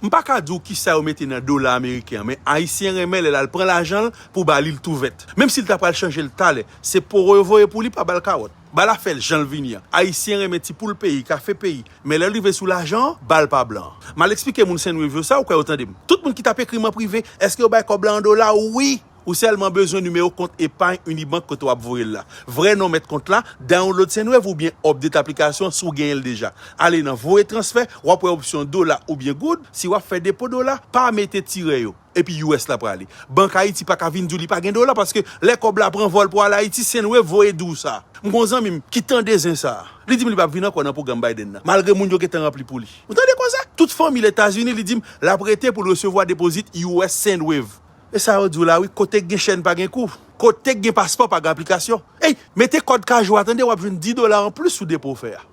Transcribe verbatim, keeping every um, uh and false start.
M pa ka di w kisa yo mete nan dola ameriken an, men Ayisyen renmen lè l al pran lajan l pou ba li l tou vèt. Menm si l ta pral chanje l talè, se poro yo voye pou li, pa ba l kawòt. Ba l afè l jan l vini an. Ayisyen renmen ti poul peyi, kafe peyi, men lè l rive sou lajan an, ba l pa blan an. M al eksplike moun Sendwave yo sa, ou kwè yo tande m? Tout moun ki t ap ekri m an prive, èske yo bay kòb la an dola? Wi! Ou sèlman bezwen nimewo kont epay Unibank kote w ap voye l la. Vrè non mèt kont la, download Sendwave oubyen update aplikasyon an si w genyen l deja. Ale nan voye transfè, w ap wè opsyon dola oubyen goud. Si w ap fè depo dola, pa mete tirè yo. Epi U S la prale. Bank Ayiti pa ka vin di w li pa gen dola, paske lè kòb la pran vòl pou al Ayiti, Sendwave voye di w sa. M gon zanmi m ki tande zen sa a. Li di m li p ap vin ankò nan pwogram Biden nan, malgre moun yo gentan ranpli pou li. Ou tande koze? Tout fanmi l Etazini, li di m l ap rete pou l resevwa depozit U S Sendwave. E sa yo di w la wi, kote k gen chèn pa gen kou. Kote k gen paspò pa gen aplikasyon. Ey, mete kòd kajou a tande, w ap jwenn dis dola anplis sou depo w fè a.